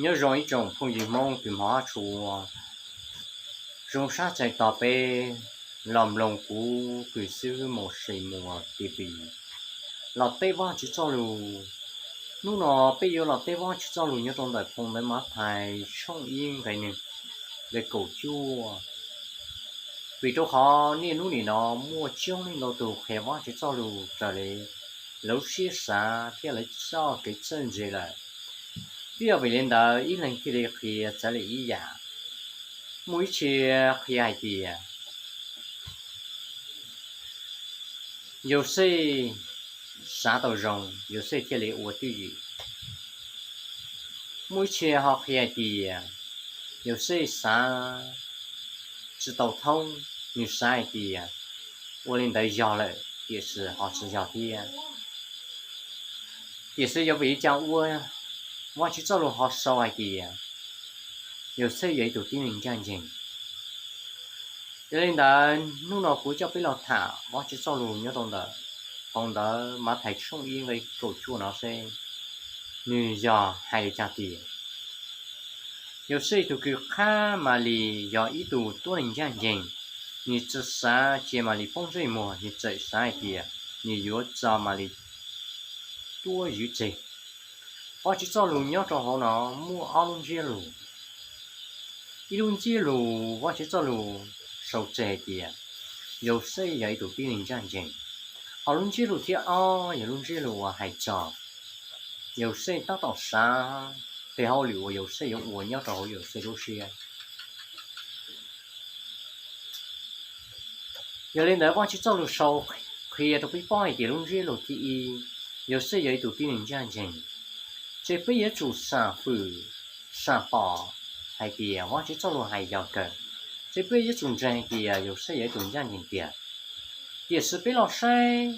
Nyob zoo ib tsoom phooj ywg Hmoob kws hmov tshua, zoo sab tseem tos peb los mloog kuv kws xib hwb Mus Sis Muas T V los teb Vajtswv txoj lus. Hnub no peb yuav los teb Vajtswv txoj lus nyob rau ntawm phoo ntawv Mathais tshooj ib nqe nees nkaum cuaj. Vim rau qhov niaj hnub nim no muaj coob leej ntau tus qhia Vajtswv txoj lus raws li lawv siab xav thiab lawv txoj kev txawj ntse lawm. Twb yog vim li ntawd ib leeg thiaj li qhia txawv li ib yam. Muaj ib txhia qhia hais tias Yauxej xav tau zoo, Yauxej thiaj li ua twj ywm. Muaj ib txhia ho qhia hais tias Yauxej xav tsis tau thoob, nws xav hais tias ua li ntawd yog lawm tiam sis ho tsis yog thiab. Tiam sis yog vim li cas ua Vajtswv txoj lus ho sau hais tias Yauxej yog ib tug tib neeg ncaj ncees? Yog li ntawd hnub no kuv coj peb los tham Vajtswv txoj lus nyob rau ntawm phoo ntawv Mathais tshooj ib nqe kaum cuaj no seb nws yog hais li cas tias Yauxej tus kws qab Malis yog ib tug tuab neeg ncaj ncees, nws tsis xav cia Malis poob ntsej muag, nws txawm xav hais tias nws yuav tso Malis tuab ywm tseg. Vajtswv txoj lus nyob rau hauv no muaj ob lub ntsiab lus. Ib lub ntsiab lus Vajtswv txoj lus sau tseg hais tias Yauxej yog ib tug tib neeg ncaj ncees. Ho lub ntsiab lus thib ob yog lub ntsiab lus uas hais txog Yauxej tab tom xav tes hauj lwm uas Yauxej yuav ua nyob rau hauv Yauxej lub siab. Yog li ntawd Vajtswv txoj lus sau qhia rau peb paub hais tias lub ntsiab lus thib ib, Yauxej yog ib tug tib neeg ncaj ncees, ces peb yuav tsum xam fwm xam pom hais tias Vajtswv txoj lus hais yog kawg, ces peb yuav tsum ntseeg hais tias Yauxej yog ib tug ncaj ncees tiag. Tiam sis peb los saib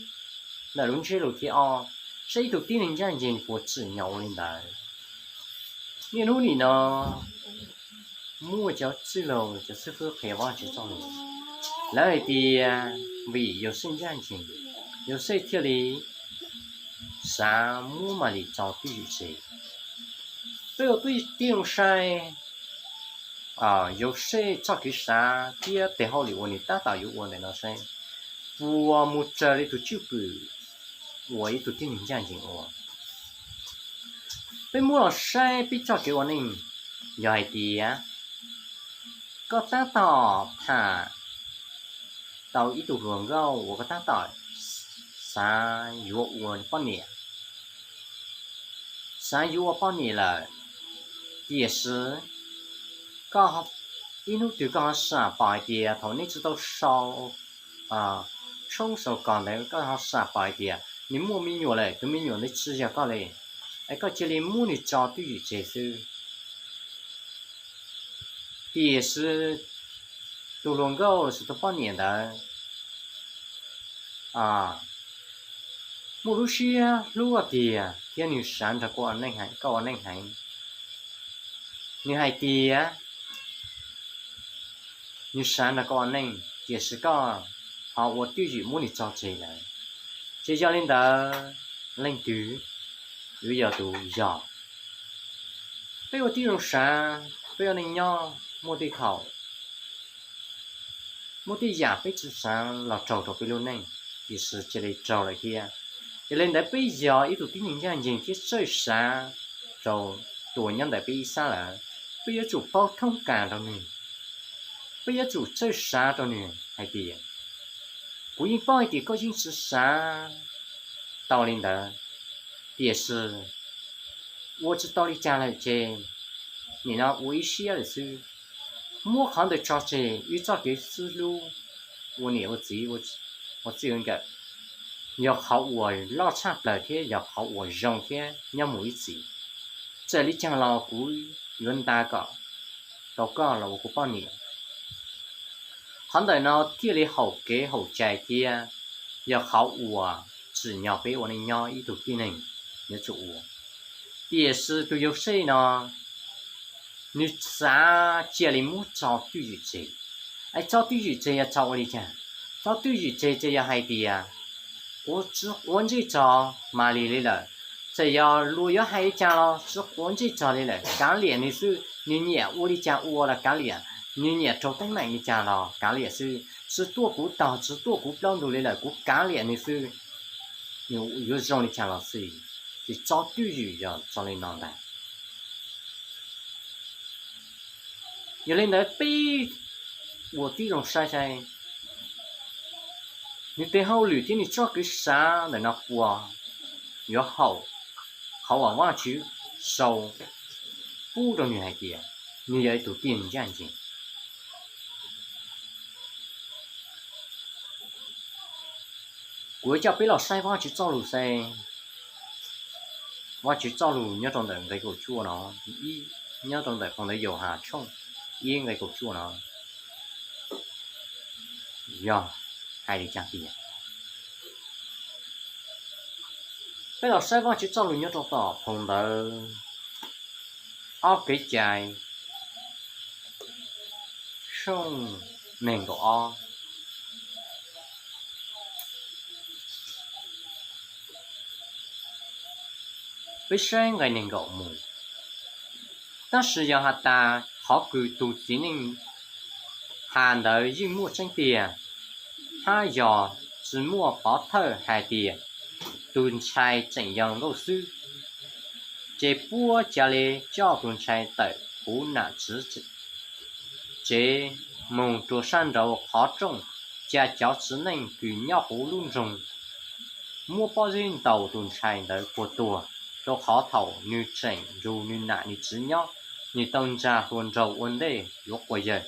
ntawm lub ntsiab lus thib ob, saib ib tug tib neeg ncaj ncees puas tsim nyog ua li ntawd. Niaj hnub nim no muaj cov txwj laug cov xib fwb qhia Vajtswv txoj lus, lawv hais tias vim Yauxej ncaj ncees, Yauxej thiaj li xav muab Malis tso twj ywm tseg. Peb ua tib zoo saib Yauxej txoj kev xav thiab tes hauj lwm uas nws tab tom yuav ua ntawm no saib puas mus raws li tus cwj pwm uas ib tug tib neeg ncaj ncees ua. Peb muab los saib peb txoj kev ua neej, yog hais tias koj tab tom tham tau ib tug hluas nkauj uas koj tab tom xav yuav ua poj niam, xav yuav ua poj niam lawm, tiam sis koj ib hnub twg koj ho xam pom hais tias thaum nej tsis tau sau tshoob sau kos ntawd koj ho xam pom hais tias nws muaj me nyuam lawm, tus me nyuam ntawd tsis yog koj li, es koj cia li muab nws tso twj ywm tseg xwb. Tiam sis tus hluas nkauj los sis tus poj niam ntawd muaj lub siab hlub tiag thiab nws xav nrog koj ua neej heev. Nws hais tias nws xav nrog koj ua neej, tiam sis koj ho ua twj ywm muab nws tso tseg lawm, ces yog li ntawd leej twg yuav yog tus yog? Peb ua tib zoo saib, peb ua neej nyob muaj tej thaum muaj tej yam peb tsis xav los raug rau peb lub neej, tiam sis cia li raug lawm thiab. Yog li ntawd peb yog ib tug tib neeg ncaj ncees thiab txawj xav rau tus nyob ntawm peb ib sab lawm, peb yuav tsum paub thoob kas rau nws, peb yuav tsum txawj xav rau nws hais tias kuv yeej paub hais tias koj yeej tsis xav tau li ntawd, tiam sis ua tsis tau li cas lawm ces nim no ua ib siab lawm xwb. Muab qhov ntawd tso tseg, wb txoj kev xwb hlub ua niam ua txiv, ua txij ua nkawm, yog qhov uas loj tshaj plaws thiab yog qhov uas zoo thiab nyob mus ib txhis. Txawm li cas los kuv yuav nta kom tau koj los ua kuv poj niam. Qhov ntawm no thiaj li haum kev haum cai thiab yog qhov uas tsim nyog peb ua neej nyob ib tug tib neeg yuav tsum ua. Tiam sis tus Yauxej no nws xav cia li muab tso twj ywm tseg. Es tso twj ywm tseg yog tso ua li cas? Tso twj ywm tseg ces yog hais tias kuv tsis quav ntsej tso Malis li lawm, Txawm yog luag yuav hais li cas los tsis quav ntsej txog li lawm, kav liam nws xwb. Nws nyiam ua li cas ua los kav liam, nws nyiam raug teeb meem li cas los kav liam xwb. Tsis tuaj kuv tog, tsis tuaj kuv plaub ntug li lawm, kuv kav liam nws xwb. Nws yuav zoo li cas los xij, ces txo twj ywm yog txog li no ntag. Yog li ntawd peb ua tib zoo saib saib nws tes hauj lwm thiab nws txoj kev xav ntawm no puas yuav haum qhov uas Vajtswv sau pub rau nws hais tias nws yog ib tug tij ncaj ncees. Kuv yuav coj peb los saib Vajtswv txoj lus saib. Vajtswv txoj lus nyob rau ntawm nqe kaum cuaj no, ib, nyob rau ntawm phau ntawv Yauhas tshooj ib nqe kaum cuaj no yog hais li cas tias, peb los saib Vajtswv txoj lus nyob rau tom phau ntawv Ob Kev cai tshooj nees nkaum ob. Peb saib nqe nees nkaum mus. Tab sis yog has tas qhov kws tus txiv neej has ntawd yeej muaj tseeb tiag, hab yog tsis muaj pov thawj hais tias tus ntshai tseem yog nkauj xwb, ces puab ca le coj tus ntshai tawm huv nam tsev moog rua sab nraud qhov rooj, ca cov txiv neej kws nyob huv lub nroog muab pob zeb ntaus tus ntshai ntawd puag tuag, rau qhov thaum nws tseem nrug nws nam nws txiv nyob, nws tau ntsa hlua nraug ua ntej yuav quas yawg,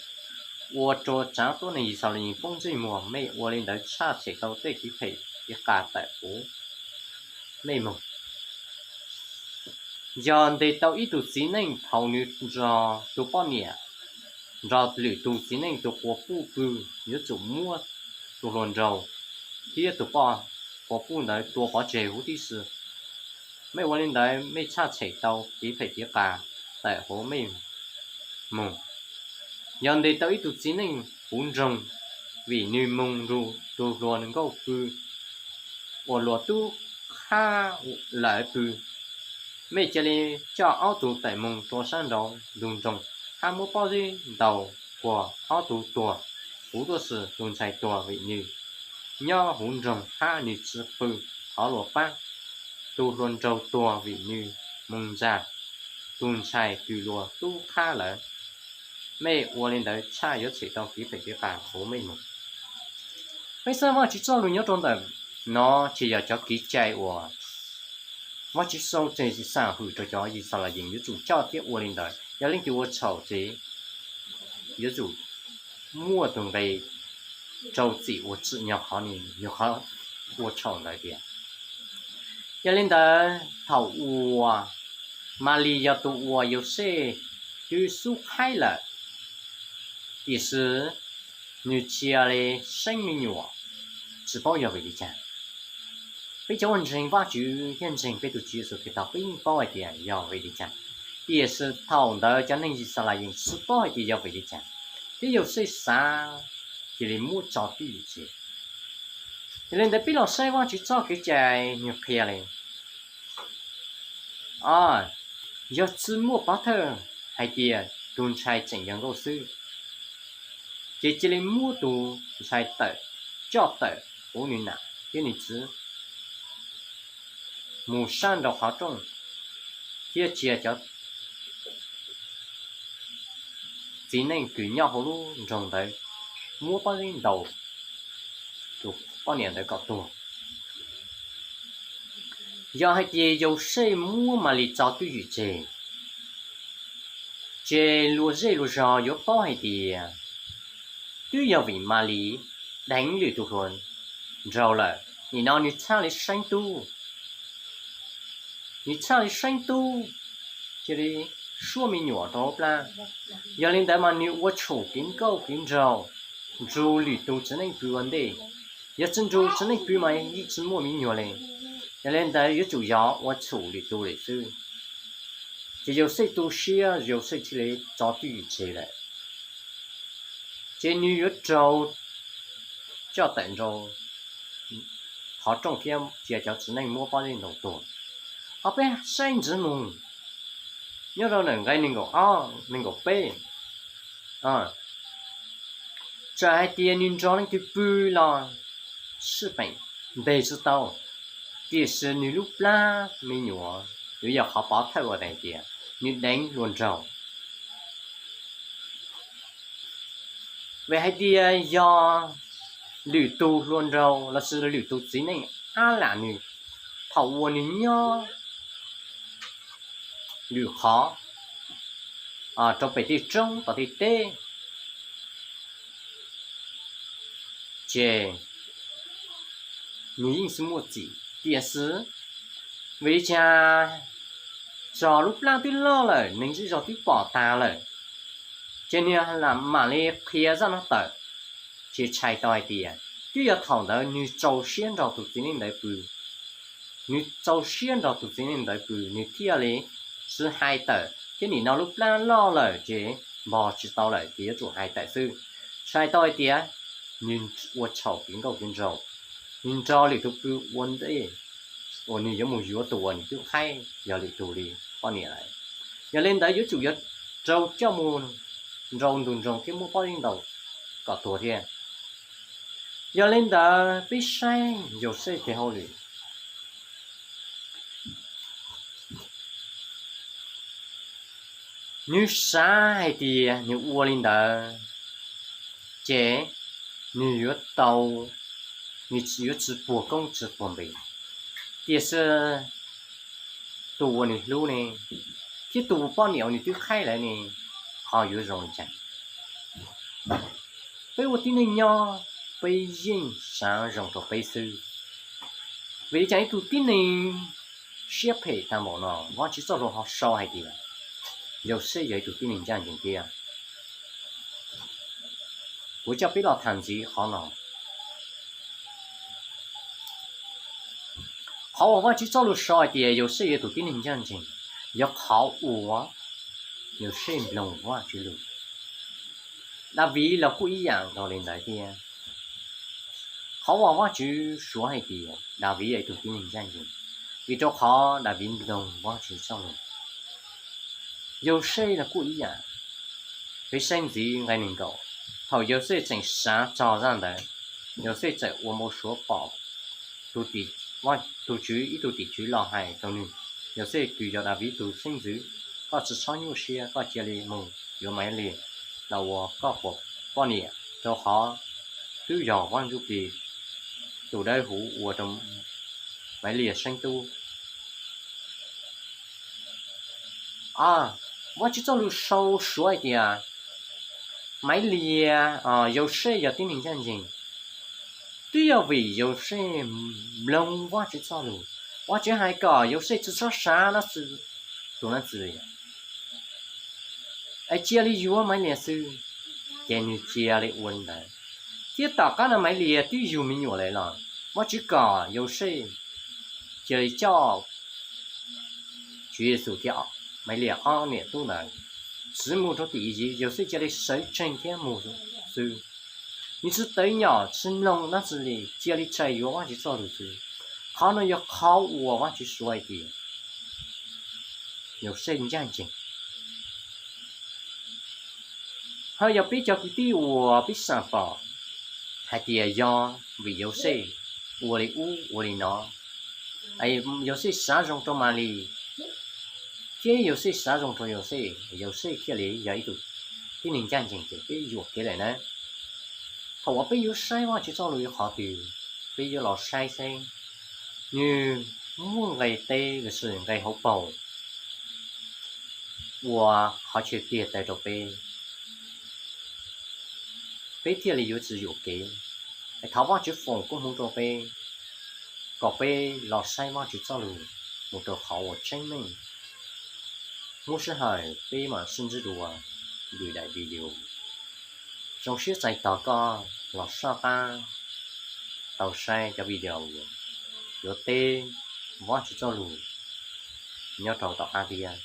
ua rua tsaav tuab neeg Yixalayees poob ntsej muag. Mej ua li ntawd tshaj tshem tau tej kev phem kev qas tawm huv mej moog. Yog ntes tau ib tug txiv neej thaum nws nrog tus poj niam nrog lwm tus txiv neej tus quas puj pw, yuav tsum muab tus hluas nraug thiab tus poj quas puj ntawd tua pov tseg huv tib si. Mej ua li ntawd mej tshaj tshem tau kev phem kev qas tawm huv mej moog. Yog ntes tau ib tug txiv neej huv nroog vim nws moog nrug tus hluas nkauj pw uas luas tub qhab lawv pw, mej ca le coj ob tug tawm moog rua sab nraud ntug nroog, hab muab pob zeb ntaus puag ob tug tuag huv tuab si. Tus ntshai tuag vim nws nyob huv nroog hab nws tsi pw qhov luas pab. Tus hluas nraug tuag vim nws moog ntsa tus ntshai kws luas tub qhab lawv. Mej ua li ntawd tshaj yuav tshem tau kev phem kev qas huv mej moog. Peb saib Vajtswv txoj lus nyob rau ntawm no ces yog cov kev cai uas Vajtswv sau tseg xaam hwm rau cov Yixalayees yuav tsum coj thiab ua li ntawd. Yog leej twg ua txhaum ces yuav tsum muaj tus nqe rau txim uas tsim nyog qhov nws, nyog qhov ua txhaum ntawd tiag. Yog li ntawd thaum uas Malis yog tus uas Yauxej twb xub qhaib lawm, tiam sis nws cia li seeb me nyuam, tsis paub yog vim li cas. Peb cov uas ntseeg Vajtswv thiab ntseeg peb tus Tswv Yexus Khetos peb yeej paub hais tias yog vim li cas. Tiam sis thaum ntawd cov neeg Yixalayees tsis paub hais tias yog vim li cas, thiab Yauxej xav cia li muab tso twj ywm tseg. Yog li ntawd peb los saib Vajtswv txoj kev cai nws qhia li, yog tsis muaj pov thawj hais tias tus ntshai tseem yog nkauj xwb, ces cia li muab tus ntshai tawm, coj tawm huv nws nam thiab nws txiv mus sab nraud qhov rooj, thiab tsia cov txiv neej kws nyob huv lub nroog ntawd muab pob zeb ntaus tus poj niam ntawd kom tuag. Yog hais tias Yauxej muab Malis tso twj ywm tseg, ces luag zej luag zog yuav paub hais tias twb yog vim Malis deev lwm tus hluas nraug lawm, nim no nws txhaj li seeb tub. Nws txhaj li seeb tub, cia li suab me nyuam rau hauv plab. Yog li ntawd mas nws ua tshum kev nkauj kev nraug nrug lwm tus txiv neej pw ua ntej. Yog tsis nrug txiv neej pw mas yeej tsis muaj me nyuam li. Yog li ntawd yuav tsum yog ua tshum lwm tus lawm xwb. Ces Yauxej tu siab, Yauxej thiaj li tso twj ywm tseg lawm. Ces nws yuav raug coj tawm nraud qhov rooj thiab cia cov txiv neej muab pob zeb ntaus tuag. Ho peb saib ntxiv mus nyob rau ntawm nqe nees nkaum ob, nees nkaum peb, txawm hais tias nws nrog leej twg pw los sij peem ntes tsis tau, tiam sis nws lub plab me nyuam yuav yog qhov pov thawj ua hais tias nws deev hluas nraug. Vim hais tias yog lwm tus hluas nraug lossis lwm tus txiv neej ab lam nws, thaum uas nws nyob lwm qhov rau pem tej roob tom tej teb, ces nws yeej xwb muaj txim. Tiam sis vim li cas txog lub plab twb loj lawm, neeg zej zog twb pom tas lawm, ces nws lam mam li qhia zaj no tawm, ces txhais tau hais tias twb yog thaum ntawd nws txaus siab nrog tus txiv neej ntawd pw, nws txaus siab nrog tus txiv neej ntawd pw, nws thiaj li tsis hais tawm, thiab nim no lub plab loj lawm ces npog tsis tau lawm ces yuav tsum hais tawm xwb. Txhais tau hais tias nws ua txhaum kev nkauj kev nraug, nws nrog lwm tus pw ua ntej uas nws yuav mus yuav tus uas nws twb qhaib yog lwm tus li poj niam lawm. Yog li ntawd yuav tsum yuav rau coj mus nrau ntug nroog thiab muab pob zeb ntaus kom tuag thiab. Yog li ntawd peb saib Yauxej tes hauj lwm. Nws xav hais tias nws ua li ntawd ces nws yuav tau, nws yuav tsis puag koob tsis puag npe. Tiam sis tus uas nws hlub ne, thiab tus poj niam uas nws twb qhaib lawm ne, ho yuav zoo li cas? Peb ua tib neeg nyob, peb yeej xav zoo rau peb xwb. Vim li cas ib tug tib neeg siab phem tag npaum no Vajtswv txoj lus ho sau hais tias Yauxej yog ib tug tib neeg ncaj ncees thiab? Kuv coj peb los tham ntxiv qhov no. Qhov uas Vajtswv txoj lus sau hais tias Yauxej yog tus tib neeg ncaj ncees, yog qhov uas Yauxej mloog Vajtswv lus. Daviv los kuj ib yam nkaus li ntawd thiab. Qhov uas Vajtswv suav hais tias Daviv yog ib tug tib neeg ncaj ncees, vim rau qhov Daviv mloog Vajtswv txoj lus. Yauxej los kuj ib yam. Peb saib ntxiv nqe nees nkaum, thaum Yauxej tseem xav txog zaj ntawd, Yauxej txawm ua npau suav pom tus Tswv, ib tug tim tswv los hais rau nws, Yauxej tus yog Daviv tus xeeb ntxwv, koj tsis txhob nyuaj siab, koj cia li mus yuav Maivliag los ua koj poj niam, rau qhov twb yog Vaj Ntsuj Plig tus dawb huv ua rau Maivliag xeeb tub. Vajtswv txoj lus sau suav hais tias Maivliag, Yauxej yog tib neeg ncaj ncees, twb yog vim Yauxej mloog Vajtswv txoj lus. Vajtswv hais kom Yauxej tsis txhob xav tus nab txwv li, es cia li yuav Maivliag xwb, ces nws cia li ua li ntawd. Thiab tom qab no Maivliag twb yug me nyuam lawm los Vajtswv kom Yauxej cia li coj Tswv Yexus thiab Maivliag ob niam tub ntawd txwv mus rau tim Iziv, Yauxej cia li sawv tsees thiab mus xwb. Nws tsis tawv nyom tsis mloog dab tsi li, cia li txais yuav Vajtswv txoj lus xwb. Qhov no yog qhov uas Vajtswv suav hais tias Yauxej ncaj ncees. Ho yog peb cov kwv tij uas peb xam pom hais tias yog vim Yauxej ua li ub ua li no, Yauxej xav zoo rau Maivliag, thiab Yauxej xav zoo rau Yauxej, Yauxej thiaj li yog ib tug tib neeg ncaj ncees ces peb yuam kev lawm na. Thaum uas peb yuav saib Vajtswv txoj lus qhov twg, peb yuav los saib saib nws muaj nqe teb lossis nqe hauv paus ua qhov chaw tiag taw rau peb, peb thiaj li yuav tsis yuam kev. Es thov Vajtswv foom koob hmoov rau peb, kom peb los saib Vajtswv txoj lus mus rau qhov uas tseeb meej. Muaj sij hawm peb mam sib ntsib dua lwm daim video. Zoo siab txais tos koj los soj qab tau saib cov video yuav teb Vajtswv txoj lus nyob rau tom qab tiag.